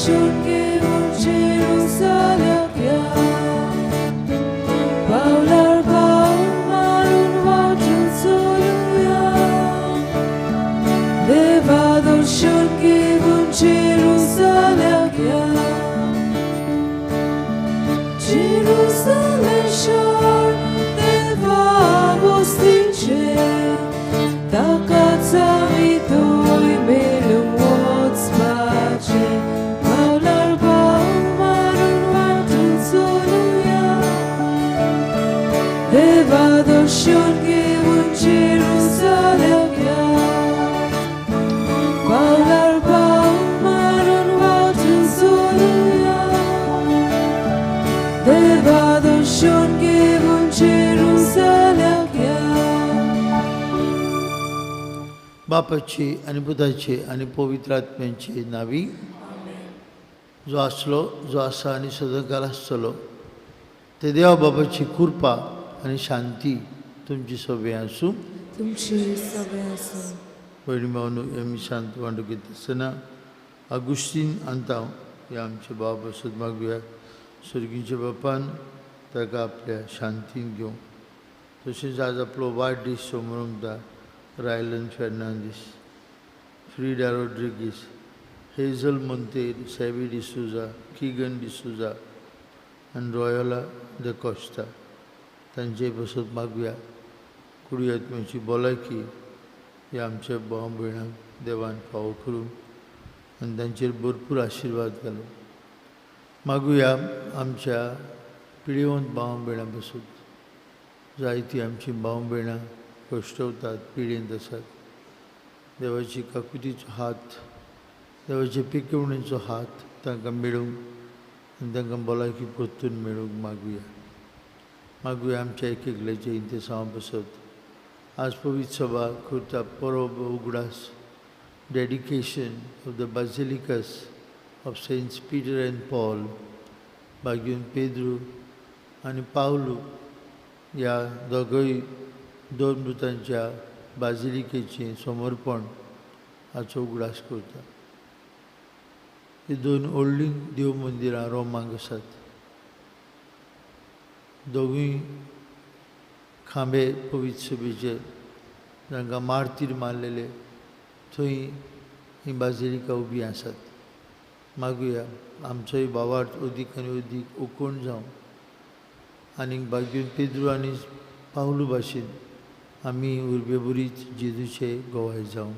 दर्शन घेवन जेरुजाल्याक या. पावलार पावल मारून वाटेर चलुया. देवा दर्शन घेवन जेरुजाल्याक या. जेरुजालेम शार देवा वस्तीचें, ताकाच आमी थंय मेळूंक वचपाचें. पावलार पावल मारून वाटेर चलुया. देवा दर्शन घेवन जेरुजाल्याक या. पावलार पावल मारून वाटेर चलुया. देवा दर्शन घेवन जेरुजाल्याक या. बापाची आनी पुताची आनी पवित्र आत्म्यांची नावी. जो आसलो, जो आसा आनी सदांकाळ आसतलो ते देवा बाबाची कृपा आनी शांती तुमची सगळीं आसूं. तुमची सगळें आसूं. भयणी भावनो, ह्या मिसांत वांटो घेता आसतना आगुस्तीन आंतांव ह्या आमच्या भावा पासत मागुया. सर्गीच्या बापान ताका आपल्या शांतीन घेवं. तशेंच आज आपलो वाडदीस समरमता Rylan Fernandes, Frida Rodrigues, Hazel Monteiro, Sevi D'Souza, Keegan D'Souza आनी रॉयला the Costa तांचे पासत मागुया. कुडी आत्म्याची भलायकी ह्या आमच्या भाव भयणांक देवान फावो करूं आनी तांचेर भरपूर आशिर्वाद घालूं. मागुया आमच्या पिडेवंत भाव भयणां पासत. जायतीं आमची भाव भयणां कश्टवतात, पिडेंत आसात. देवाची काकुतीचो हात, देवाचे पिकवणेचो हात तांकां मेळूंक आनी तांकां भलायकी परतून मेळूंक मागुया. मागुया आमच्या एक एकल्याचे इंतेसांवा पासत. आज पवित्र सभा करता परब उगडास dedication of the basilicas of Saints Peter and Paul, बागीन Pedro आनी पावलू ह्या दोगूय दोन मृतांच्या बाजिलिकेचें समर्पण हाचो उगडास करता. ही दोन व्हडलीं देव मंदिरां रोमाक आसात. दोगूय खांबे पवित्र सभेचे जांकां मार्तीर मारलेले थंय ही बाजिलिका उबी आसात. मागुया आमचोय भावार्थ अदीक आनी अदीक उकोण जावं आनीक बागीन पेद्रू आनी पावलू भाशेन आमी उर्बेभरीत जेजूचे गवाय जावं.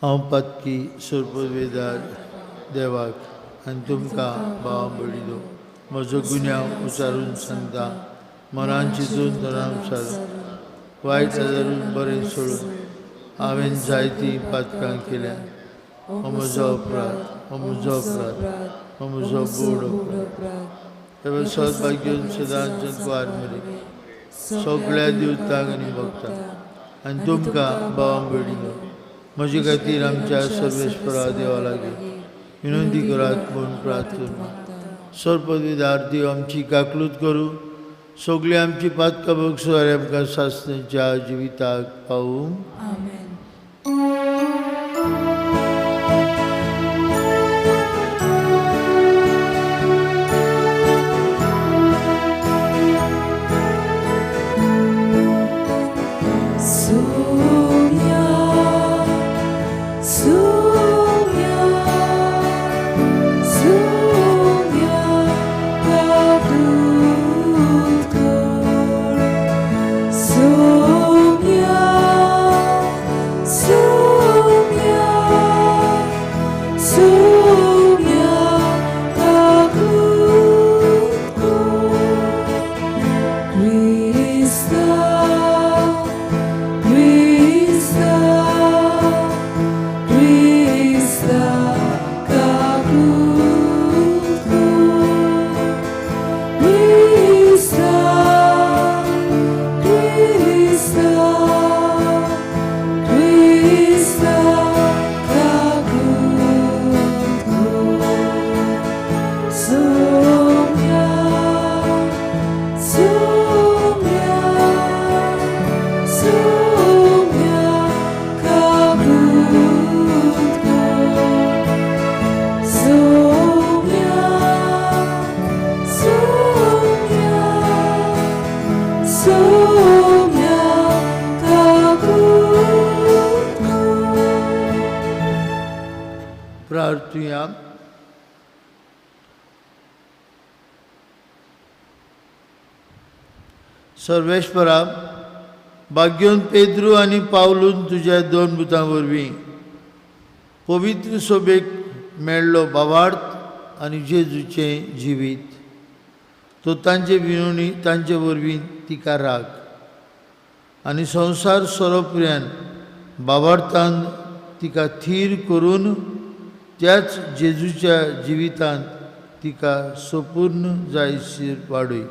हांव पातकी सोरपवेदार देवाक आनी तुमकां भाव भयणीनो म्हजो गुन्यांव उचारून सांगता. मनान चिंतून तणाव सारून वायट आदारून बरें सोडून हांवें जायतीं पातकां केल्या. हो म्हजो अपराध, हो म्हजो अपराध, हो म्हजो बोड अपराध. तेन्ना सदभाग्योन सदांच कुवार मरे सगळ्या देवतांक आनी भक्तांक आनी तुमकां भावां भयणीनो म्हजे खातीर आमच्या सर्वेस्परा देवा लागीं विनंती करात म्हूण प्रार्थना. सर्पविदार देव आमची काकलूत करूं, सगळीं आमची पातकां भोगसूं आनी आमकां सासणेच्या जिविताक पावूं. Sonia, Sonia, Sonia. सोम्या काकुळट कर. प्रार्थुया. सर्वेश्वरा, भाग्योन पेद्रू आनी पावलून तुज्या दोन बुतां वरवीं पवित्र सोबेक मेळ्ळो भावार्थ आनी जेजूचें जिवीत, तो तांचे विनवणी तांचे वरवीं तिका राख आनी संवसार सोरोपर्यान भावार्थान तिका थीर करून त्याच जेजूच्या जिवितांत तिका संपूर्ण जायशीर वाडय.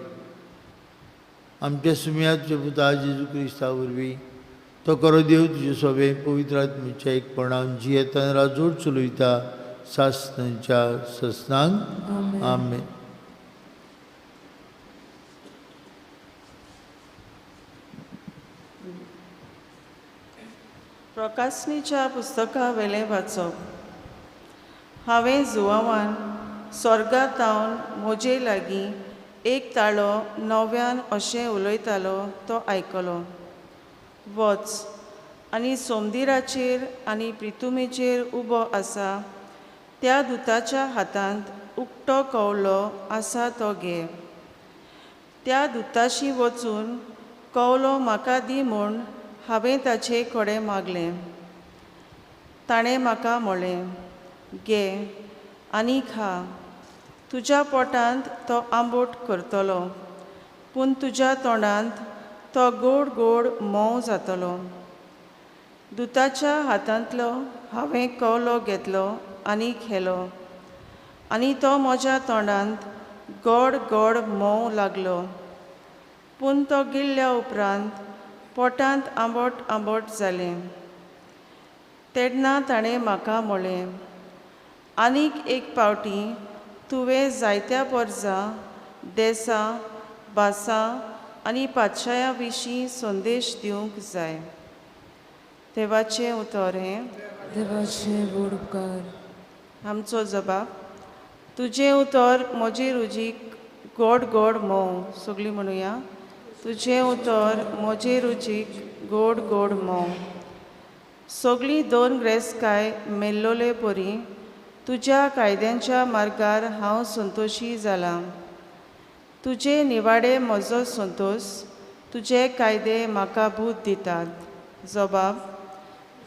आमच्या सुम्याच्या पुता जेजू क्रिस्ता वरवीं तो करो देव तुजे सोबे पवित्र आत्म्याच्या एकपणान जियेतान राजोड चलयता सासनाच्या ससनांक. आमेन. प्रकाशनीच्या पुस्तका वेलें वाचप. हांवें जुवावान स्वर्गांत म्हजे लागीं एक ताळो नव्यान अशें उलयतालो तो आयकलो, वच आनी सोमदिराचेर आनी प्रितुमेचेर उबो आसा त्या दुताच्या हातांत उकटो कवलो आसा तो घे. त्या दुताशी वचून कवलो म्हाका दी म्हूण हांवें ताचे कडेन मागलें. ताणें म्हाका म्हळें, घे आनी खा, तुज्या पोटांत तो आंबोट करतलो, पूण तुज्या तोंडांत तो गोड गोड मोव जातलो. दुताच्या हातांतलो हांवें कवलो घेतलो आनी खेलो आनी तो म्हज्या तोंडांत गोड गोड मोव लागलो, पूण तो गिळ्ळ्या उपरांत पोटांत आंबट आंबट जालें. तेन्ना ताणें म्हाका म्हळें, आनीक एक पावटी तुवें जायत्या पोरजां, देसां, भासां आनी पातशायां विशीं संदेश दिवंक जाय. देवाचें उतर हें. देवाचे व्हड उपकार. आमचो जबाब. तुजें उतर म्हजे रुजीक गोड गोड मोव. सगळीं म्हणुया, तुजें उतर म्हजे रुचीक गोड गोड मोव. सगळीं दोन ग्रेसकाय मेल्लोले परी तुज्या कायद्यांच्या मार्गार हांव संतोशी जालां. तुजे निवाडे म्हजो संतोश, तुजे कायदे म्हाका बूद दितात. जबाब.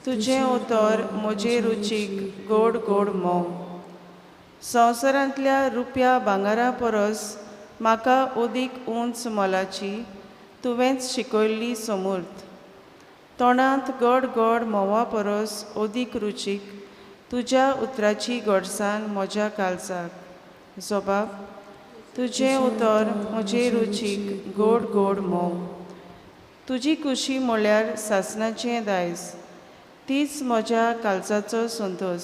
तुजें उतर म्हजे रुचीक गोड गोड मोव. संवसारांतल्या रुपया भांगरा परस म्हाका अदीक उंच मोलाची तुवेंच शिकयल्ली समूर्त. तोंडांत गोड गोड म्होंवा परस अदीक रुचीक तुज्या उतराची गोडसाण म्हज्या काळजाक. जबाब. तुजें उतर म्हजे रुचीक गोड गोड म्होंव. तुजी कुशी म्हळ्यार सासणाचें दायज, तीच म्हज्या काळजाचो संतोश.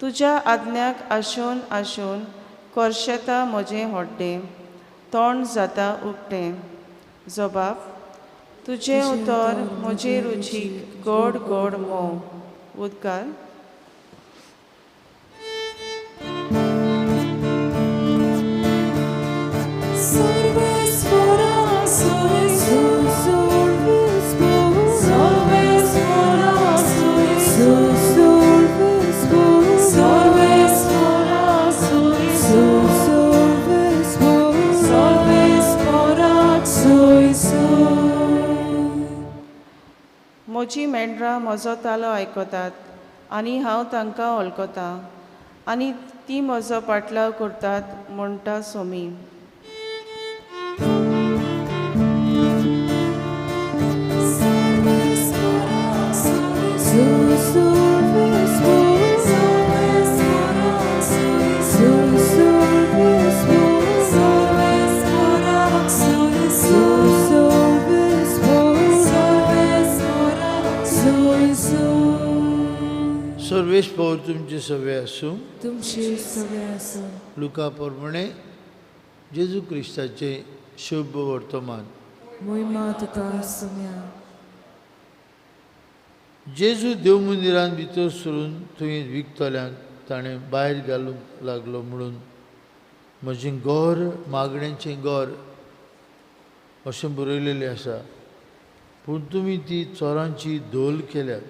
तुज्या आज्ञाक आशोवन आशोवन करशेता म्हजें हड्डें, तोंड जाता उकतें. जबाब. तुजें उतर म्हजे रुचीक गोड गोड म्होंव. उदकार. म्हजी मेंढरां म्हजो तालो आयकतात आनी हांव तांकां वळखतां आनी ती म्हजो पाटलाव करतात म्हणटा सोमी. सर्वेश पौर तुमचे सवे आसूं. तुमचे सवे आसूं. लुका प्रमाणे जेजू क्रिस्ताचे शुभ वर्तमान. मोहिमा तुका सुम्या. जेजू देव मंदिरान भितर सरून थंय विकतल्यांक ताणें भायर घालूंक लागलो म्हणून म्हजें घर मागण्यांचें घर अशें बरयलेलें आसा, पूण तुमी ती चोरांची धोल केल्यात.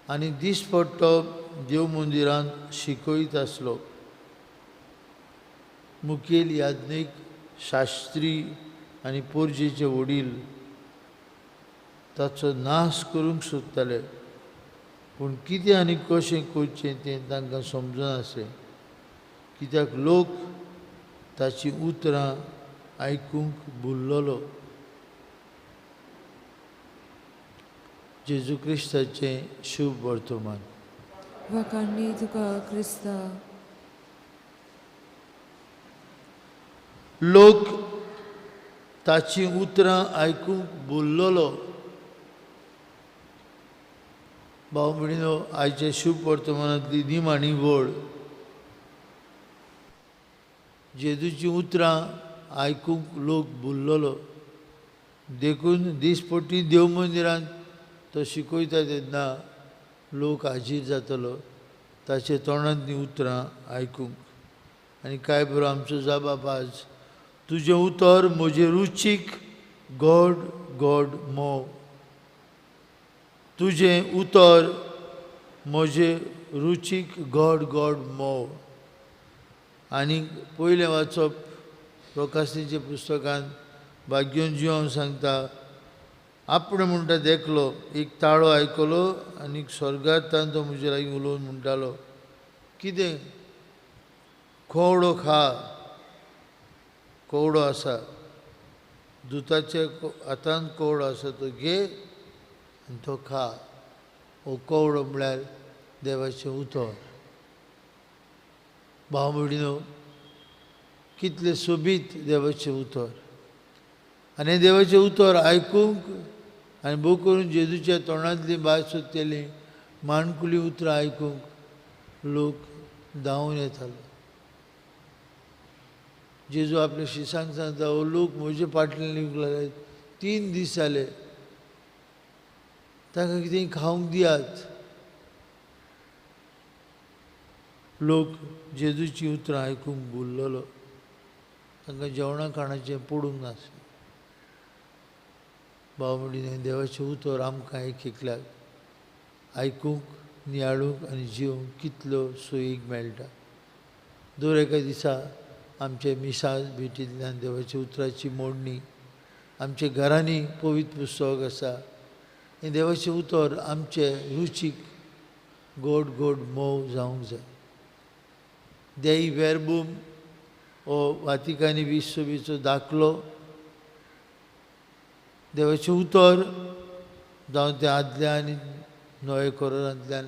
आनी दीसपट्टो देव मंदिरांत शिकयत आसलो. मुखेल याज्ञीक, शास्त्री आनी पोरजेचे वडील ताचो नाश करूंक सोदताले, पूण कितें आनी कशें करचें तें तांकां समजनासलें, कित्याक लोक ताचीं उतरां आयकूंक भुल्लोलो. जेजू क्रिस्ताचें शुभ वर्तमान. वाखाणणी तुका क्रिस्ता. लोक ताचीं उतरां आयकूंक भुल्लोलो. भाव भयणीनो, आयच्या शुभ वर्तमानांतली निमाणी वळ जेजूचीं उतरां आयकूंक लोक भुल्लोलो. देखून दीसपट्टी देव मंदिरांत तो शिकयता तेन्ना लोक हाजीर जातलो ताचे तोंडांतलीं उतरां आयकूंक. आनी काय बरो आमचो जाबाब आज, तुजें उतर म्हजें रुचीक गोड गोड मोव. तुजें उतर म्हजें रुचीक गोड गोड मोव. आनी पयलें वाचप प्रकाशनीच्या पुस्तकांत भाग्योन जिवन सांगता, आपणें म्हणटा देखलो एक ताळो आयकलो आनी स्वर्गांत तो म्हजे लागीं उलोवन म्हणटालो, कितें कोवडो खा, कोवडो आसा, दुताच्या हातान कोवडो आसा तो घे आनी तो खा. हो कोवडो म्हळ्यार देवाचें उतर. भाव भयणीनो, कितलें सोबीत देवाचें उतर. आनी देवाचें उतर आयकूंक आनी भोव करून जेजूच्या तोंडांतली भायर सोदतली माणकुली उतरां आयकूंक लोक धांवून येतालो. जेजू आपल्या शिसांक सांगता, हो लोक म्हजे फाटल्यान येवंक लागले, 3 दीस जाले, तांकां कितें खावंक दियात. लोक जेजूची उतरां आयकूंक भुल्लोलो, तांकां जेवणा खाणाचें पडूंक नासलें. भाव भयणीनो, देवाचें उतर आमकां एक एकल्याक आयकूंक, नियाळूंक आनी जिवंक कितलो सोयीक मेळटा. दर एका दिसा आमचे मिसाळ भेटींतल्यान देवाच्या उतराची मोडणी, आमच्या घरांनी पवित्र पुस्तक आसा, हें देवाचें उतर आमचे रुचीक गोड गोड मोव जावंक जाय. देई वेरबूम हो वातिकानी विश्वबीचो दाखलो. देवाचें उतर जावं तें आदल्या आनी नव्या कोरांतल्यान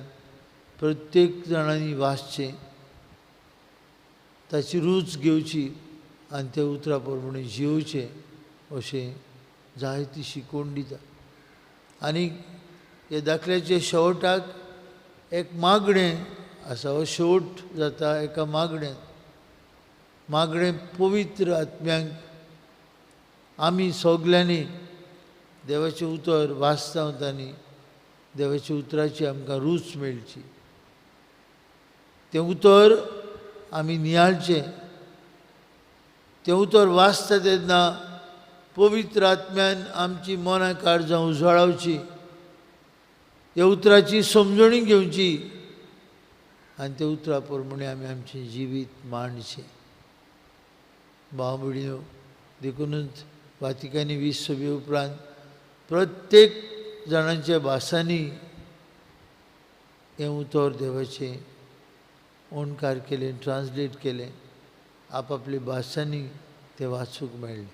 प्रत्येक जाणांनी वाचचें, ताची रूच घेवची आनी त्या उतरा प्रमाणे जियोवचें अशें जायती शिकवण दिता. आनी ह्या दाखल्याच्या शेवटाक एक मागणें आसा, हो शेवट जाता एका मागण्यांत. मागणें पवित्र आत्म्यांक आमी सगल्यांनी देवाचें उतर वाचता वतानी देवाच्या उतराची आमकां रूच मेळची, तें उतर आमी नियाळचें. तें उतर वाचता तेन्ना पवित्र आत्म्यान आमची मनां काळजां उजवाडावची, त्या उतराची समजणी घेवची आनी त्या उतरा प्रमाणे आमी आमचें जिवीत मांडचें. भाव भयणीनो, देखुनूच वातिकानी 20 सभे उपरांत प्रत्येक जाणांच्या भासांनी हें उतर देवाचें अणकार केलें, ट्रान्सलेट केलें, आपापल्या भासांनी तें वाचूंक मेळ्ळें.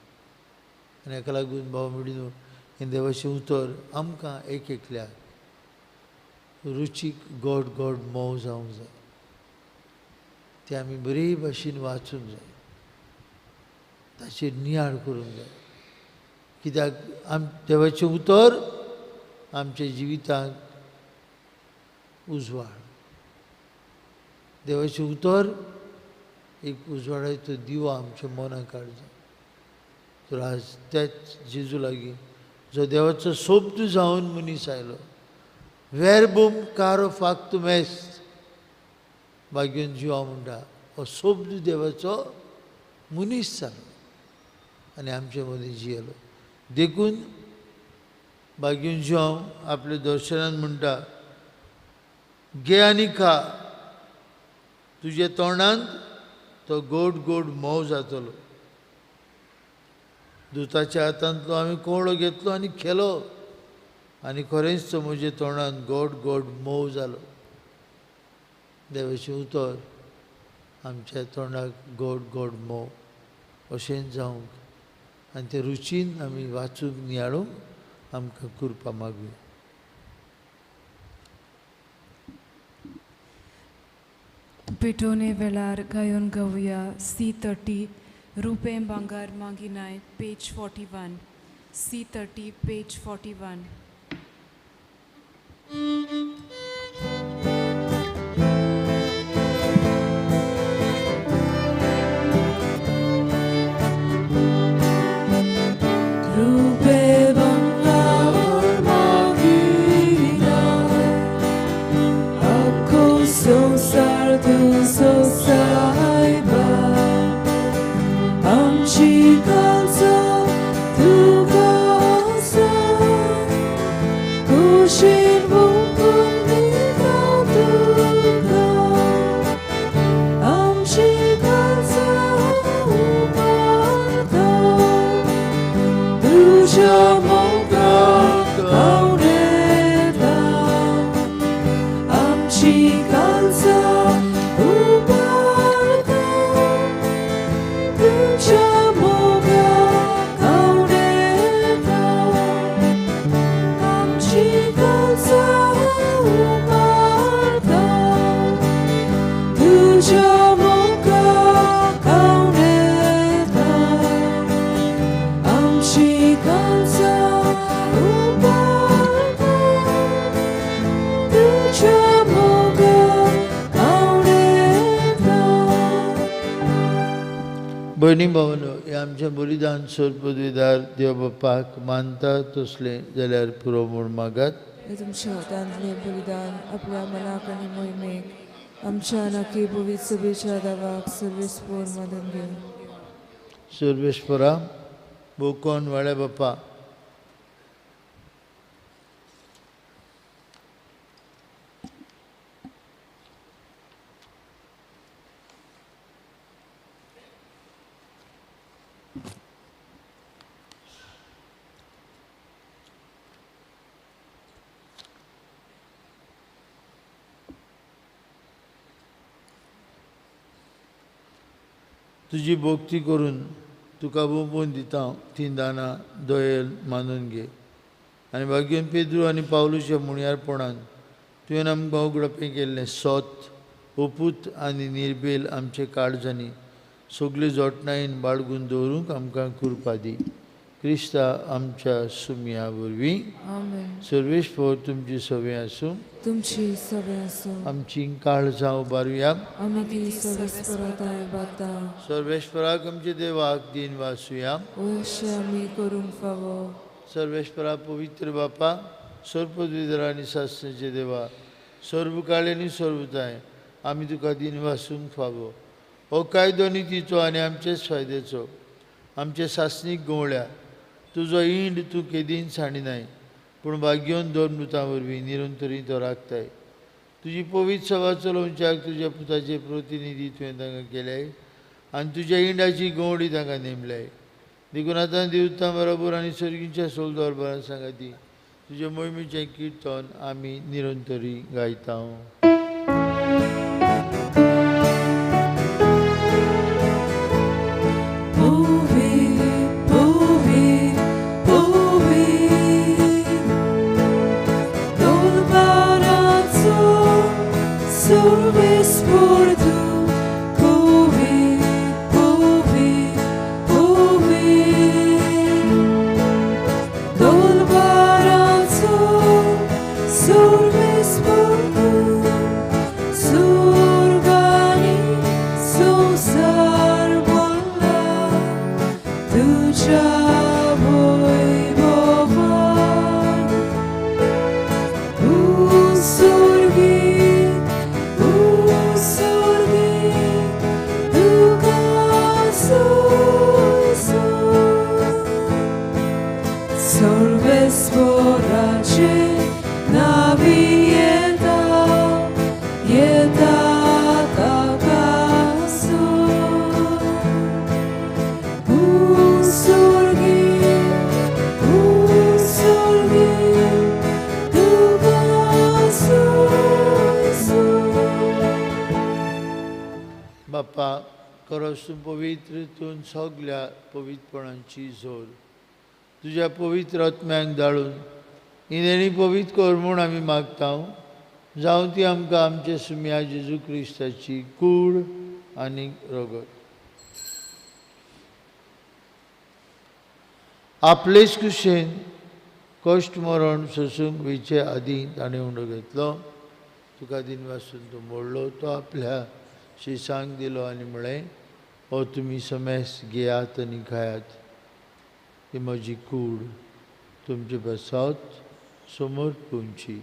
आनी हाका लागून भाव भयणीनो, हें देवाचें उतर आमकां एक एकल्याक रुचीक गोड गोड मोव जावंक जाय, तें आमी बरे भाशेन वाचूंक जाय, ताचेर नियाळ करूंक जाय. कित्याक देवाचें उतर आमच्या जिविताक उजवाड, देवाचें उतर एक उजवाडाचो दिवो आमच्या मनाक काडटा. तर आज त्याच जेजू लागीं जो देवाचो सोबत जावन मनीस आयलो, वेरबूम कारो फाक्तुम एस्त, भाग्योन जिवा म्हणटा, हो सोबद देवाचो मनीस जालो. आनी आमचे मदीं जियेलो. देखून बागीन हांव आपल्या दर्शनान म्हणटा, घे आनी खा, तुज्या तोंडांत तो गोड गोड म्होंव जातलो. दुताच्या हातांतलो आमी कोवळो घेतलो आनी खेलो आनी खरेंच तो म्हज्या तोंडांत गोड गोड म्होंव जालो. देवाचें उतर आमच्या तोंडाक गोड गोड म्होंव अशेंच जावंक आनी ते रुचीन आमी वाचूंक नियाळूंक आमकां कृपा मागुया. पेटोवणे वेळार गायोन गावया C30 रुपें भांगर मागिनाय पेज 41 C30 page 41. भयणी भावनो, हें आमचें बलिदान सोर पदवीदार देव बापाक मानता तसलें जाल्यार पुरो म्हूण मागात. तुमच्या हातांतलें बलिदान आपल्या मनाक आनी मोहिमेक आमच्या नक्की पवित्र सभेच्या दावाक सर्वेस्पोर मदत घेवन. सर्वेस्परा बोकोन वाड्या बापा, तुजी भक्ती करून तुका बोंबोवन दिता तीं दानां दोयेल मानून घे आनी भाग्यन पेद्रू आनी पावलूच्या मुणयारपणान तुवें आमकां उगडपें केल्लें सोत ओपूत आनी निर्बेल आमचे काळजांनी सगळे जोटणायेन बाळगून दवरूंक आमकां कृपा दी. क्रिस्ता आमच्या सुमया वरवीं. सर्वेस्पर तुमची सवय आसूं. तुमची सवय आसूं. आमची काळजां उबारुया. आमी ती सर्वेस्परा बाता. सर्वेस्पराक आमच्या देवाक दिन वासुया. अशें आमी करूंक फावो. सर्वेस्परा पवित्र बापा, सर्वपदवीधर आनी सासणाचे देवा, सर्वकाळ आनी सर्वताय आमी तुका दिन वासूंक फावो. हो कायदो नितीचो आनी आमचेच फायद्याचो आमचे सासणीक गवळ्या तुजो इंड तूं केदीन सांडिनाय पूण भाग्योन दोन मृतां वरवीं निरंतरी तो राखताय. तुजी पवित्र सभा चलोवच्याक तुज्या पुताचे प्रतिनिधी तुवें तांकां केल्याय आनी तुज्या इंडाची गवडी तांकां नेमल्याय. देखून आतां देवता बरोबर आनी सर्गीच्या सोलदोर बरां सांगाती तुज्या मोहिमेचें किर्तन आमी निरंतरी गायता. Service por tu. सर्वेस्पराचे नावी येता येता ताका सुर्गी सुर्गी तुका सुर्गी. बापा खरोच तूं पवित्र, तूं सगल्या पवित्रपणाची जोर. तुज्या पवित्र आत्म्याक धाडून ही देणी पवित्र कर म्हूण आमी मागता. जावं ती आमकां आमचे सुम्या जेजू क्रिस्ताची कूड आनी रगत. आपलेच कुशेन कश्ट मरण सोसूंक वयचे आदीं ताणें उंडो घेतलो. तुका दिनवासून तो मोडलो, तो आपल्या शिसांक दिलो आनी म्हळें, हो तुमी समेस घेयात आनी खायात, ही म्हजी कूड तुमचे पासत समर्पूंची.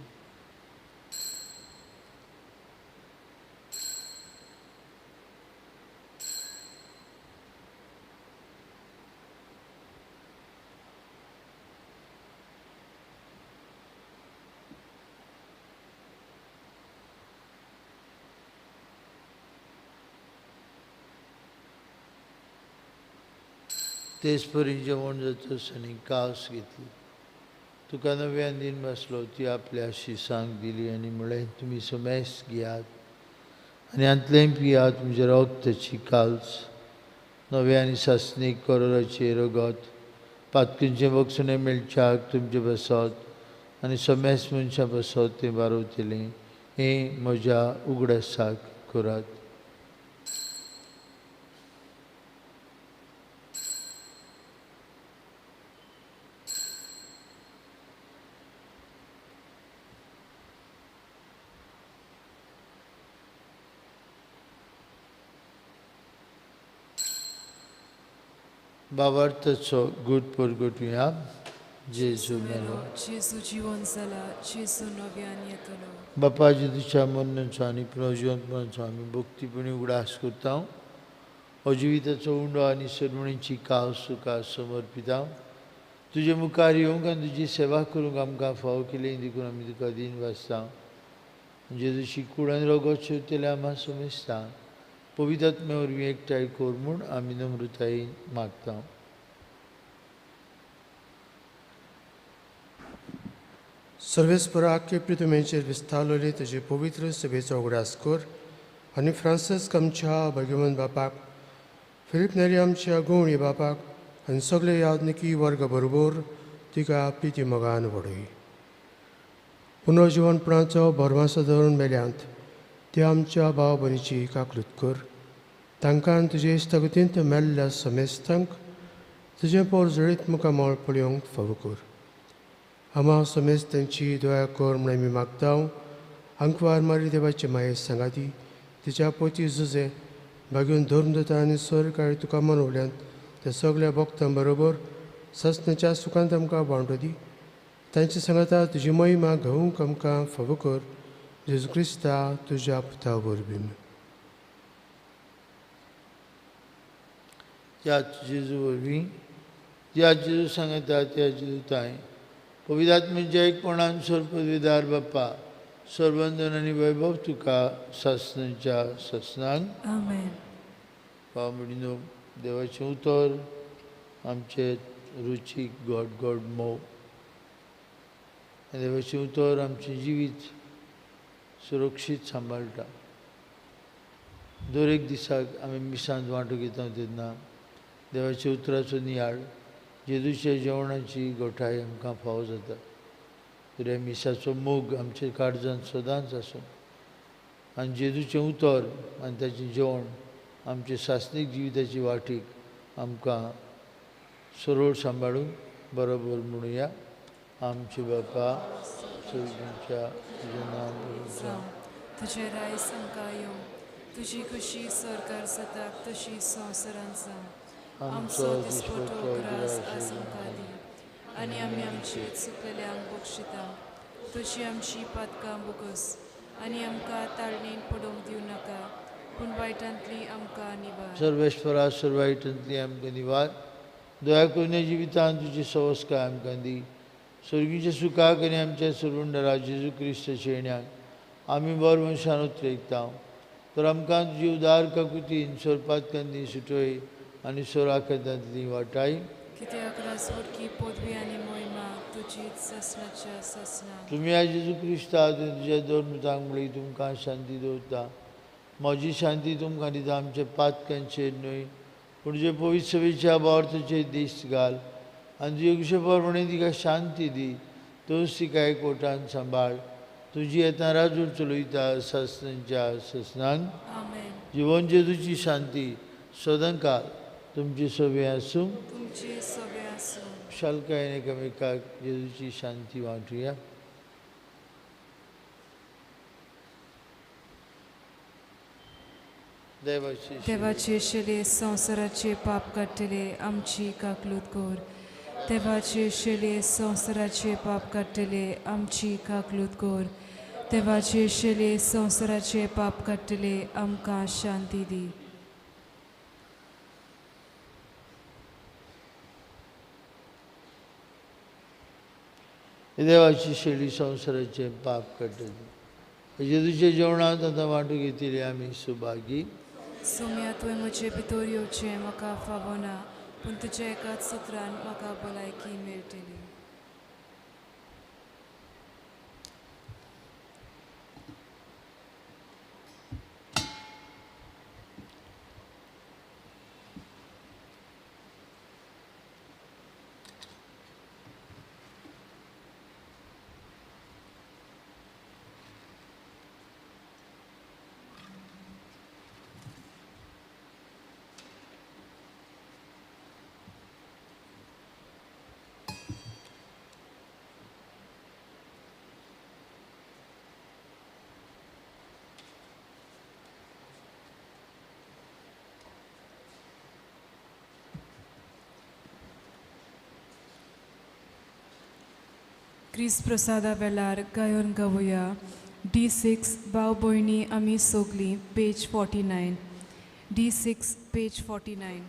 तेच परी जेवण जातच आनी कास घेतली, तुका नव्यान दिन बसलो, ती आपल्या शिसांक दिली आनी म्हळें, तुमी समेस घेयात आनी हांतलें पियात, म्हजें रगताची काल्स, नव्या आनी सासणीक करोराचें रगत, पातकींचें बक्षणें मेळच्याक तुमचें बसत आनी समेस मनशां बसत तें बारवतलें. हें म्हज्या उगडासाक करात. बाबार्थाचो गूट परगटुया. जेजू मेलो, जेजू जिवन जाला, जेजू नव्यान येतलो. बापा जेजूच्या मरणाचो आनी पुनर्जिवंतपणाचो आमी भक्तीपणी उगडास करता. हो जिविताचो उंडो आनी सरमणीची कास तुका समर्पिता. तुजे मुखार येवंक आनी तुजी सेवा करूंक आमकां फावो केली देखून आमी तुका दिन वाचता. जेजूची कूड आनी रगत शेवतले आमकां समजता. पवित्र आत्म्या वरवीं एकठांय कर म्हूण आमी नम्रतायेन मागता. सर्वेस्पराक पृथ्वीचेर विस्तारलेली तुजे पवित्र सभेचो उगडास कर आनी फ्रांसिस्क आमच्या भगवंत बापाक, फिलीप नेरी आमच्या गुवणी बापाक आनी सगळे याज्ञिकी वर्ग बरोबर तिका प्रिती मोगान वडय. पुनर्जिवनपणाचो भरवासो धरून मेल्यांत ते आमच्या भाव भयणीची काकूत कर. तांकां तुजे इश्टागतींत मेल्ल्या समेस्तांक तुजें पोर जळीत मुखामळ पळोवंक फावो कर. आमा समेस्तांची दया कर म्हूण आमी मागता. आंकवार मारी देवाचे माये सांगाती तिच्या पोती जुजे बागेवन धर्मदूता आनी सरकाळी तुका मनवल्यांत त्या सगल्या भक्तां बरोबर ससनाच्या सुखांत आमकां वांटो दी. तांचे सांगाता तुजी महिमा घेवंक आमकां फावो कर. जेजू क्रिस्ता तुज्या पुता वरवीं. त्याच जेजू वरवीं, ज्या जेजू सांगता त्या जेजू ताय पवित्र आत्म्याच्या एकपणान सर्वपदवीदार बाप्पा, सर्वंदन आनी वैभव तुका सासणाच्या सासणाक. आमेन. भाव भयणीनो, देवाचें उतर आमचे रुचीक गोड गोड मोव. देवाचें उतर आमचें जिवीत सुरक्षीत सांबाळटा. दर एक दिसाक आमी मिसांत वांटो घेता तेन्ना देवाच्या उतराचो नियाळ, जेजूच्या जेवणाची गोठाय आमकां फावो जाता. तर ह्या मिसाचो मोग आमच्या काळजांत सदांच आसूं आनी जेजूचें उतर आनी ताचें जेवण आमचे सासणीक जिविताची वाटीक आमकां सरळ सांबाळून बरोबर म्हणुया. आमचे बापा तुमच्या तुजें नांव पवित्र जावं, तुजें रायस आमकां येवं, तुजी खुशी सरकार जाता तशी संवसारांत जावं. आमचो दिसपट्टो ग्रास आज आमकां दी आनी आमी आमचे चुकलेल्यांक बक्षिता तशी आमची पातकां बोगस आनी आमकां ताळणेन पडोवंक दिवं नाका, पूण वायटांतली आमकां निवार. सर्वेश्वरा, सर्वायटांतली आमकां निवार. दया करून ह्या जिवितान तुजी सवस्काय आमकां दी. स्वर्गीच्या सुखाक आनी आमच्या सरवंडरा जेजू क्रिस्ताच्या येण्याक आमी बर मनशान उतरेकता. तर आमकां तुजी उदार काकुतीन सोरपातकांनी सुटय आनी सोराखातांतली वाटाय. कित्याक राजवटकी पदवी आनी मोहिमा तुजीच ससनाच्या ससना. तुमी ह्या जेजू क्रिस्ता तुज्या दोन मुतांक म्हणली तुमकां शांती दवरता. म्हजी शांती तुमकां दिता, आमच्या पातकांचेर न्हय पूण जे पवित्र सभेच्या भावार्थाचेर दिश्ट घाल आनी तुजे कुशे प्रमाणे तिका शांती दी. तूंच तिका एकवटान सांबाळ. तुजी येता राजूर चलयता ससनाच्या ससनान. जिवन जेजूची शांती सदांकाळ तुमची सवे आसूं. तुमची सवे आसूं. शालकायेन एकामेकाक जेजूची शांती वांटुया. देवाचे शेले संवसाराचे पाप काडटले आमची काकलूत कर. देवाचे शेले संवसाराचे पाप काडटले आमची काकलूत कर. देवाचे शेले संवसाराचे पाप काडटले आमकां शांती दी. देवाची शेली संवसाराचे पाप काडटले जेजूच्या जेवणांत आतां वांटू घेतिल्ले आमी सुभागी. सोम्या तुवें म्हजे भितर येवचें म्हाका फावना, पूण तुज्या एकाच सुत्रान म्हाका भलायकी मेळटली. क्रिस्त प्रसादा वेळार गायोन गावया. D6 भाव भयणी आमी सोगलीं, पेज 49. D6 page 49.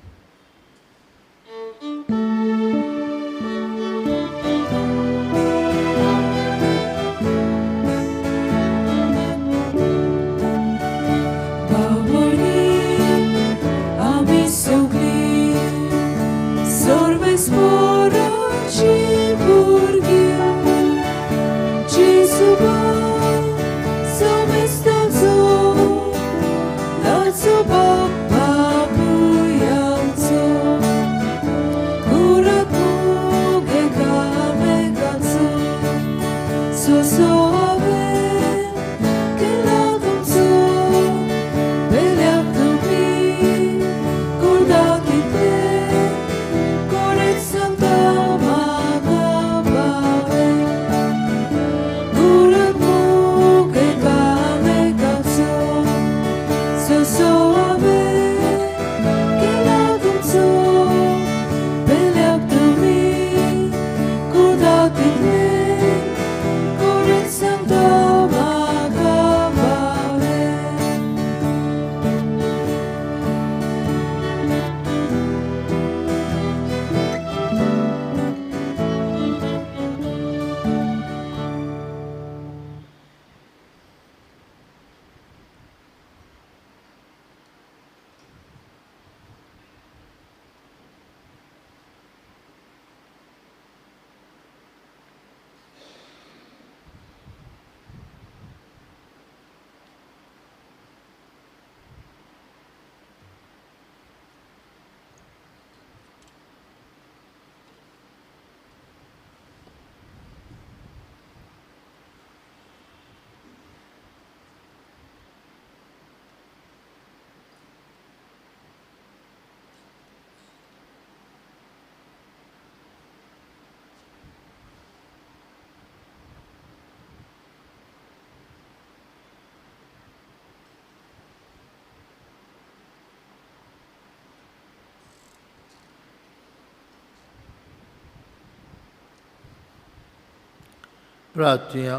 प्रार्थुया.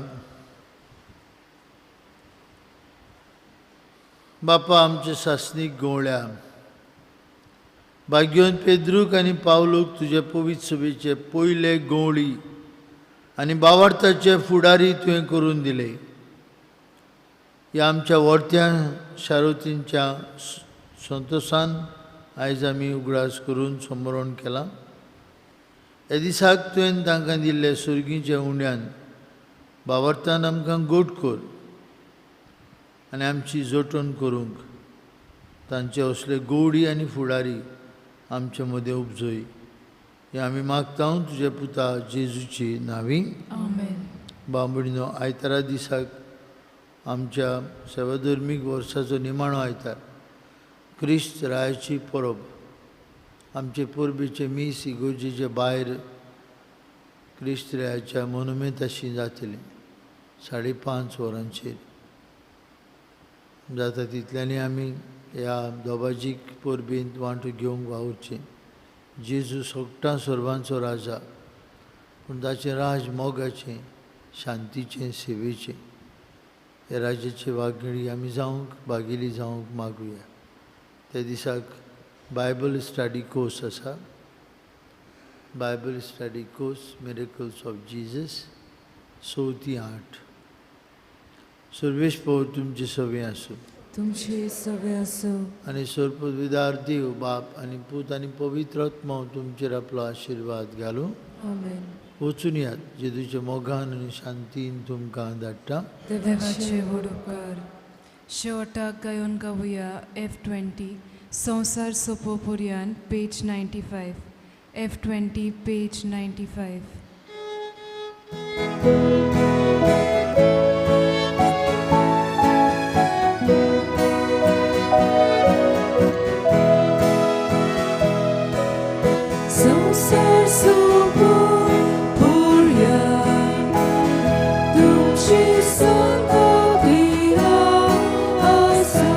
बापा आमचे सासणीक गोवळ्या भाग्योन पेद्रूक आनी पावलूक तुजे पवित्र सभेचे पयले गवळी आनी बावार्थाचे फुडारी तुवें करून दिले. ह्या आमच्या वर्त्या शारुतींच्या संतोशान आयज आमी उगडास करून समरण केलां. ह्या दिसाक तुवें तांकां दिल्ले सुर्गीच्या उण्यान बावार्थान आमकां गोड कर आनी आमची जोटण करूंक तांचे असले गोडी आनी फुडारी आमचे मदें उपजय. हें आमी मागता तुज्या पुता जेजूची नांवी. आमेन. बांबडीनो, आयतारा दिसाक आमच्या सेवाधर्मीक वर्साचो निमाणो आयतार, क्रिस्त रायाची परब, आमचे परबेचे मीस इगोर्जेचे भायर क्रिस्त रायाच्या मोनुमेंताशी जातलें 5:30 वरांचेर जाता. तितल्यांनी आमी ह्या दोबाजीक परबेंत वांटो घेवंक वावुरचें. जेजू सगटां सर्वांचो राजा, पूण ताचें राज मोगाचें, शांतीचें, सेवेचें. ह्या राज्याची वागणी आमी जावंक भागेली जावंक मागुया. त्या दिसाक बायबल स्टडी कोर्स आसा. Bible study course miracles of Jesus 6 ते 8. सर्वेश पवर तुमचे सवे आसूं. तुमचे सवे आसूं. आनी सर्वविदार देव बाप आनी पूत आनी पवित्र आत्मो तुमचेर आपलो आशिर्वाद घालूं. आमेन. वचून यात जेजूच्या मोगान आनी शांतीन तुमकां धाडटा. देवाचे व्हड उपकार. शेवटाक गायोन गावया F20 संवसार सोपो पुरयान पेज 95. F20 page 95. संवसार सोपो पुरयान तुमची संगती आसा.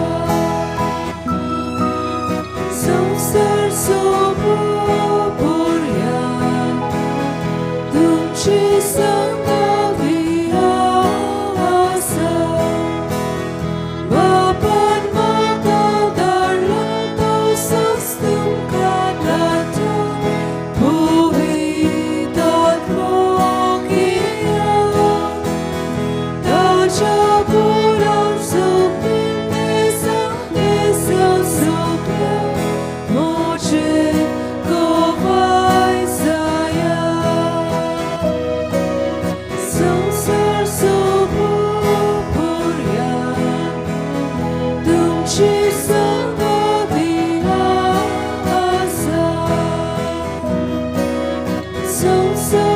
संवसार सोपो पुरयान तुमची संगती आसा. बापान म्हाका धाडला तसोच तुमकां धाडटा पवित्र आत्मो घेयात. ताच्या पुराण सोंपिल्लें संदेशा सोंपल्या म्हजें गवाय जायात. संवसार सोपो पुरयान तुमची संगती आसा. संवसार